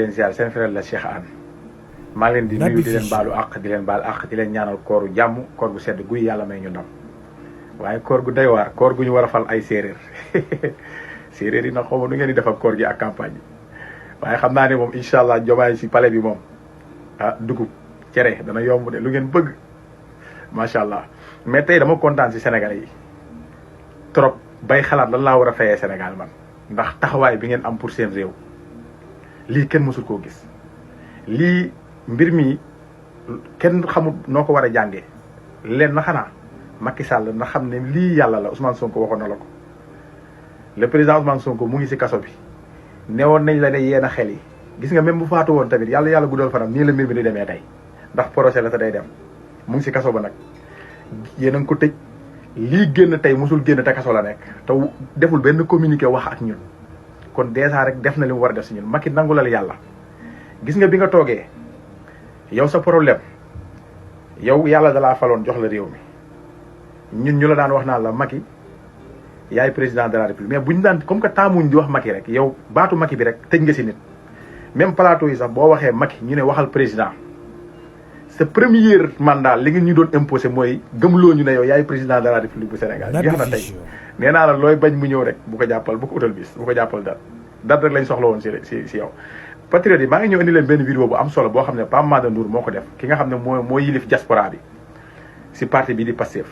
leen ziar seen frère la Cheikh Anne maa leen di nuyu di leen baalu àq di leen baal àq di leen ñaanal kooru jàmm koor gu sedd guy yàlla may ñu ndam waaye koor gu doy waar koor gu ñu war a fal ay séeréer séeréer yi nag xaw ma nu ngeen di def ak koor gi ak campagne bi waaye xam naa ne moom incha allah jomaay si palais bi moom ah dugub cere dana yomb de lu ngeen bëgg macha allah mais tey dama kontaan si Sénégalais yi trop bay xalaat lan laa war a fayee Sénégal man ndax taxawaay bi ngeen am pour seen réew lii kenn mësul koo gis lii mbir mi kenn xamul noo ko war a jàngee leen na xanaa Macky Sall na xam ne lii yàlla la Ousmane Sonko waxoon na la ko le président Ousmane Sonko mu ngi si kaso bi newoon nañ la ne yéen a xel yi gis nga même bu faatu woon tamit yàlla guddal fanam nii la mbir mi di demee tey ndax procès la te day dem mu ngi si kaso ba nag yéen a ngi ko tëj lii génn tey mosul génn te kaso la nekk te deful benn communiqué wax ak ñun kon dèjà rek def na li mu war a def si ñun Macky nangulal yàlla gis nga bi nga toogee yow sa problème yow yàlla dalaa faloon jox la réew mi ñun ñu la daan wax naan la Macky yaay président de la république mais bu ñu daan comme que taamuñ di wax Macky rek yow baatu Macky bi rek tëj nga si nit même plateau yi sax boo waxee Macky ñu ne waxal président sa premier mandat li nga ñu doon imposé mooy gëmloo ñu ne yow yaay président de la république bu Sénégal jeex na tey nee naa la looy bañ mu ñëw rek bu ko jàppal bu ko utal bis bu ko jàppal dat rek lañ soxla woon si yow patriote yi maa ngi ñëw indi leen benn vidéo bu am solo boo xam ne Pape Mada Ndour moo ko def ki nga xam ne moo yilif diaspora bi si parti bi di Pastef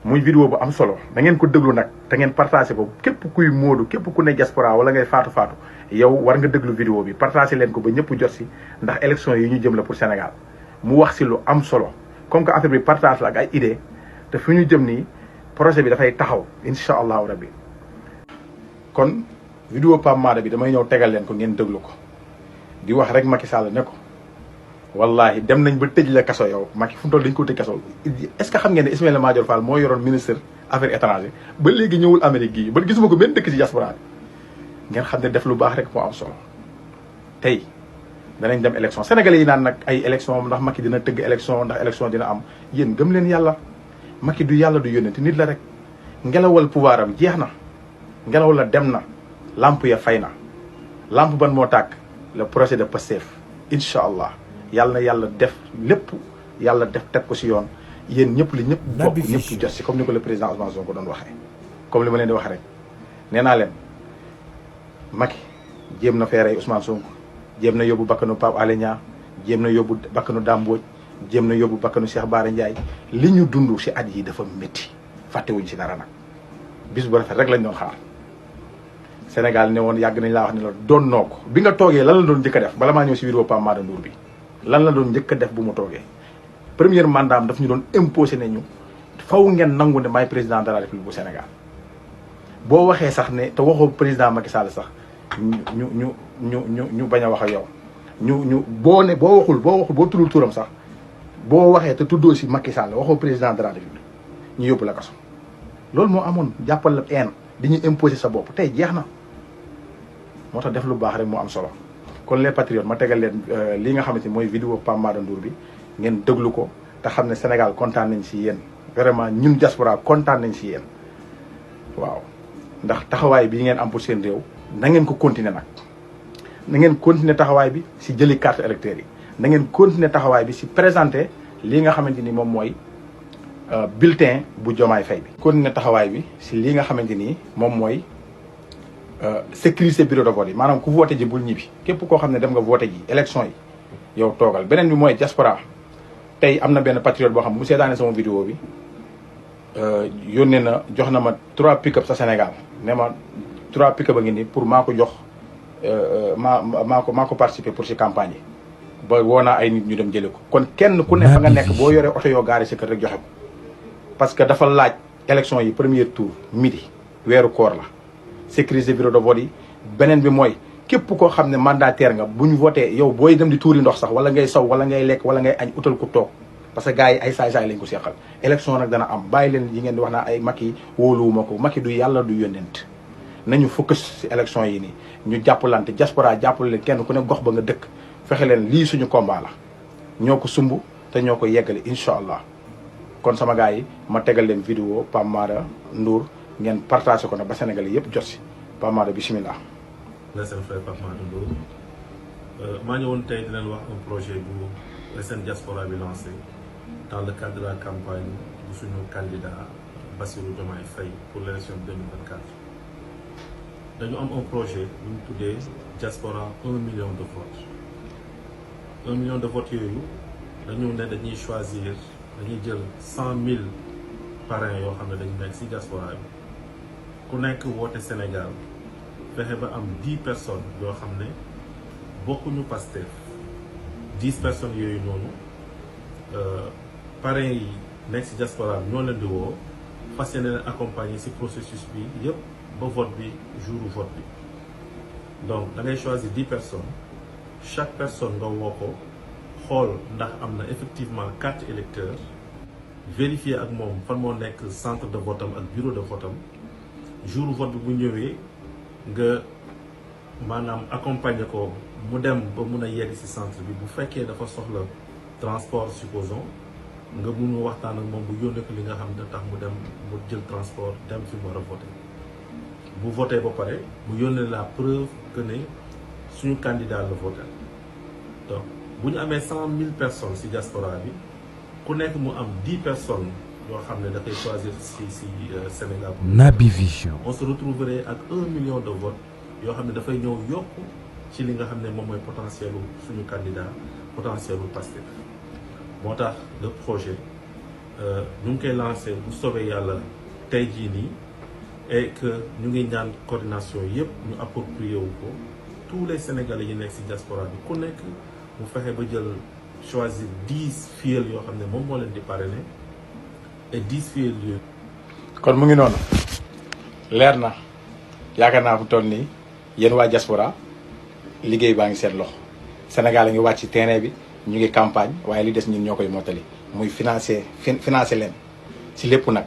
muy vidéo bu am solo da ngeen ko déglu nag te ngeen partagé ko képp kuy móodu képp ku ne diaspora wala ngay faatu yow war nga déglu vidéo bi partagé leen ko ba ñëpp jot si ndax élection yi ñu jëm la pour Sénégal mu wax si lu am solo comme que affaire bi partage la ak ay idée te fi ñu jëm nii projet bi dafay taxaw incha allahu rabbi kon vidéo Pape Mada bi damay ñëw tegal leen ko ngeen déglu ko di wax rek Macky Sall ne ko wallahi dem nañ ba tëj la kaso yow Macky fu mu toll dañu ko tëj kaso est-ce que xam ngeen ne Ismaïla Madior Fall moo yoroon ministre affaires étrangères ba léegi ñëwul Amérique gii ba gisuma ko benn dëkk ci diaspora bi ngeen xam ne def lu baax rek moo am solo tey danañ dem élection sénégalais yi naan nag ay élection ndax Macky dina tëgg élection ndax élection dina am yéen gëm leen yàlla Macky du yàlla du yónnent nit la rek ngelawal pouvoir am jeex na ngelaw la dem na lamp ya fay na lamp ban moo tàkk le projet de Pastef incha allah yàlla na yàlla def lépp yàlla def teg ko si yoon yéen ñëpp li ñëpp bokk ñëpp jot si comme ni ko le président Ousmane Sonko doon waxee comme li ma leen di wax rek nee naa leen Macky jéem na fee rey Ousmane Sonko jéem na yóbbu bakkanu Pape Alé Niang jéem na yóbbu bakkanu Dame Mbodj jéem na yóbbu bakkanu Cheikh Bara Ndiaye li ñu dund si at yi dafa métti fàttewuñ si dara nag bis bu rafet rek lañ doon xaar Sénégal ne woon yàgg nañ laa wax ne la doon noo ko bi nga toogee lan la doon njëkk a def bala maa ñëw si vidéo Pape Mada Ndour bi lan la doon njëkk a def bu mu toogee premier mandat am daf ñu doon imposé ne ñu faw ngeen nangu ne maay président de la république bu Sénégal boo waxee sax ne te waxoo président Macky Sall sax ñu bañ a wax ak yow boo waxul boo tuddul turam sax boo waxee te tuddoo si Macky Sall waxoo président de la république ñu yóbbu la kaso loolu moo amoon jàppal la haine di ñu imposé sa bopp tey jeex na moo tax def lu baax rek moo am solo kon les patriotes ma tegal leen li nga xamante ni mooy vidéo Pape Mada Ndour bi ngeen déglu ko te xam ne Sénégal kontaan nañ si yéen vraiment ñun diaspora kontaan nañ si yéen waaw ndax taxawaay bi ngeen am pour seen réew na ngeen ko continuer nag na ngeen continuer taxawaay bi si jëli carte électeur yi na ngeen continuer taxawaay bi si présenter li nga xamante ni moom mooy bulletin bu Diomaye Faye bi continuer taxawaay bi si li nga xamante ni moom mooy sécuriser bureau de vote yi maanaam ku voté ji bul ñibbi képp koo xam ne dem nga voté ji élection yi yow toogal beneen bi mooy diaspora tey am na benn patriote boo xam mu seetaane sama vidéo bi yónnee na jox na ma 3 pick-up sa Sénégal ne ma 3 pick-up a ngi nii pour maa ko jox maa ko participer pour si campagne yi ba woo naa ay nit ñu dem jële ko kon kenn ku ne fa nga nekk boo yoree oto yoo gaari sa kër rek joxe ko parce que dafa laaj élection yi premier tour midi weeru koor la sécuriser bureau de vote yi beneen bi mooy képp koo xam ne mandataire nga bu ñu voté yow booy dem di tuuri ndox sax wala ngay saw wala ngay lekk wala ngay añ utal ko toog parce que gars yi ay saay-saay lañ ko seqal élection nag dana am bàyyi leen yi ngeen di wax naa ay Macky wóoluwuma ko Macky du yàlla du yónnent nañu focus si élection yi nii ñu jàppalante diaspora jàppale leen kenn ku ne gox ba nga dëkk fexe leen lii suñu combat la ñoo ko sumb te ñoo ko yeggale incha allah kon sama gars yi ma tegal leen vidéo Pape Mada Ndour ngeen partagé ko nag ba Sénégalais yëpp jot si Pape Mada bisimilah. la seen frère Pape Mada Ndour maa ñëwoon tey di leen wax un projet bu SN Diaspora bi lancé dans le cadre de la campagne bu suñu candidat Bassirou Diomaye Faye pour l'élection 2024. dañu am un projet bu ñu tuddee Diaspora 1 million de votes 1 million de votes yooyu dañu ne dañuy choisir dañuy jël 100 000 parrains yoo xam ne dañu nekk ci diaspora bi ku nekk woote Sénégal fexe ba am 10 personnes yoo xam ne bokkuñu Pastef 10 personnes yooyu noonu parrains yi nekk ci diaspora bi ñoo leen di woo fas yéene leen accompagner ci processus bi yëpp ba vote bi jour vote bi donc da ngay choisir 10 personnes chaque personne nga woo ko xool ndax am na effectivement carte électeur vérifier ak moom fan moo nekk centre de vote am ak bureau de vote am jour vote bi bu ñëwee nga maanaam accompagner ko mu dem ba mun a yegg ci centre bi bu fekkee dafa soxla transport supposons nga mun waxtaan ak moom bu yónnee ko li nga xam ne tax mu dem mu jël transport dem fi mu war a voter bu voté ba pare mu yónnee la preuve que ne suñu candidat la voté donc bu ñu amee 100 000 personnes ci diaspora bi ku nekk mu am 10 personnes yoo xam ne dafay choisir ci Sénégal. Naby Vision. on se retrouverait ak 1 million de votes yoo xam ne dafay ñëw yokk ci li nga xam ne moom mooy potentiel suñu candidat potentiel u Pastef moo tax le projet ñu ngi koy lancé bu soobee yàlla tey jii nii et que ñu ngi ñaan coordination yëpp ñu approprié wu ko tous les Sénégalais yi nekk ci diaspora bi ku nekk mu fexe ba jël choisir 10 filles yoo xam ne moom moo leen di parrainer et 10 filles yooyu. kon mu ngi noonu leer na yaakaar naa fu toll nii yéen waa diaspora liggéey baa ngi seen loxo Sénégal a ngi wàcc ci terrain bi ñu ngi campagne waaye li des ñun ñoo koy mottali muy financer leen ci lépp nag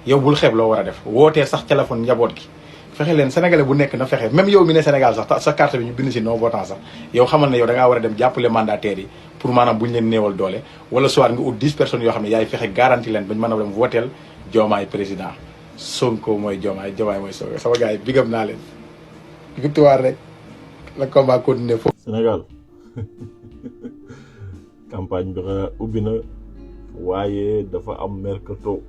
yow bul xeeb loo war a def wootee sax téléphone njaboot gi fexe leen sénégalais bu nekk na fexe même yow mi ne Sénégal sax sa carte bi ñu bind ci non votant sax yow xamal ne yow da ngaa war a dem jàppale mandataires yi pour maanaam bu ñu leen néewal doole wala soit nga ut 10 personnes yoo xam ne yaay fexe garanti leen bañ mën a dem vooteel Diomaye président Sonko mooy Diomaye mooy Sonko sama gars yi bigam naa leen victoire rek la combat continuer foofu. Sénégal campagne bi ubbi na waaye dafa am mercato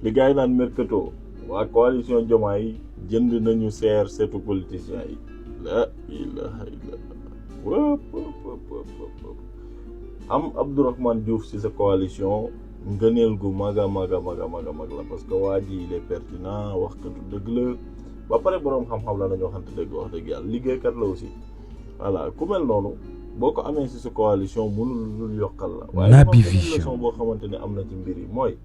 li gars yi naan mercato waa coalition Diomaye jënd nañu seer seetu politiciens yi la ilaha illallah am Abdourahmane Diouf ci sa coalition ngëneel gu mag a mag la parce que waa ji il est pertinent waxkatu dëgg la ba pare boroom xam-xam la nañoo xamante dëgg wax dëgg yàlla liggéeykat la aussi voilà ku mel noonu boo ko amee ci sa coalition mënul lu yokkal la waaye Naby Vision leçon boo xamante ne am na ci mbir yi mooy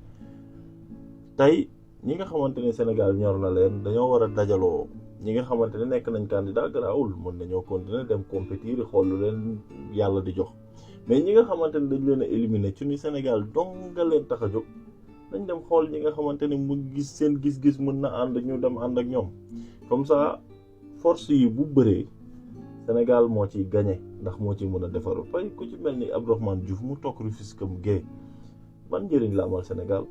tey ñi nga xamante ne Sénégal ñor na leen dañoo war a dajaloo ñi nga xamante ne nekk nañ candidat garaawul mën nañoo continuer dem compétir xool lu leen yàlla di jox mais ñi nga xamante ne dañ leen a éliminer ci ni Sénégal dong nga leen tax a jóg dañ dem xool ñi nga xamante ne mu gis seen gis-gis mën na ànd ñu dem ànd ak ñoom comme ça force yi bu bëree Sénégal moo ciy gagné ndax moo ci mën a defaru fay ku ci mel ni Abdourahmane Diouf mu toog Rufisque mu géey ban njëriñ la amal Sénégal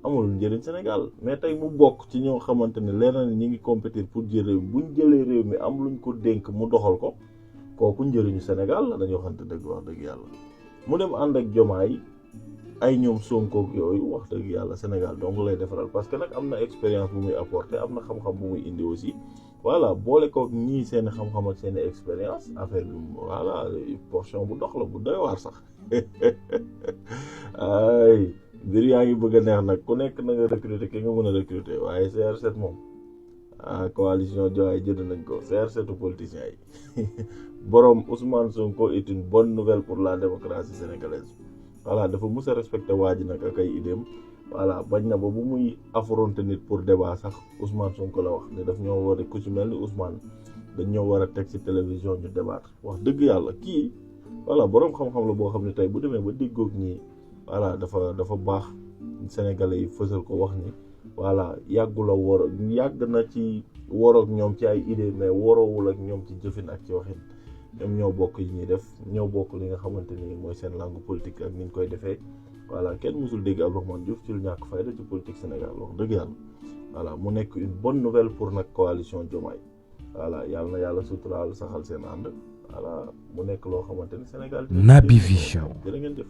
amul njëriñ Sénégal mais tey mu bokk ci ñoo xamante ne leer na ñi ngi compétir pour jël réew buñ jëlee réew mi am luñ ko dénk mu doxal ko kooku njëriñu Sénégal la dañoo xamante dëgg wax dëgg yàlla mu dem ànd ak Diomaye ay ñoom Sonko yooyu wax dëgg yàlla Sénégal donc lay defaral parce que nag am na expérience bu muy apporter am na xam-xam bu muy indi aussi voilà boole ko ñii seen xam-xam ak seen expérience affaire bi voilà portion bu dox la bu doy waar sax ay mbir yaa ngi bëgg a neex nag ku nekk na nga recruter ki nga mën a recruter waaye CR7 moom coalition Diomaye jënd nañ ko CR7 politiciens yi borom Ousmane Sonko est une bonne nouvelle pour la démocratie sénégalaise voilà dafa mus a respecté waa ji nag ak ay idéem voilà bañ na ba bu muy affronter nit pour débat sax Ousmane Sonko la wax ne daf ñoo war a ku ci mel ni Ousmane dañ ñoo war a teg ci télévision ñu débattre wax dëgg yàlla kii voilà boroom xam-xam la boo xam ne tey bu demee ba déggoog ñii voilà dafa baax sénégalais yi fësal ko wax ni voilà yàggu la yàgg na ci woroog ñoom ci ay idée mais woroowul ak ñoom ci jëfin ak ci waxin ñoom ñoo bokk yi ñuy def ñoo bokk li nga xamante ni mooy seen langue politique ak ni ñu koy defee voilà kenn musul dégg Abdourahmane Diouf ci lu ñàkk fayda ci politique Sénégal wax dëgg yàlla voilà mu nekk une bonne nouvelle pour nag coalition Diomaye voilà yàlla na yàlla suturaal saxal seen ànd voilà mu nekk loo xamante ni Sénégal Naby Vision. jërë ngeen jëf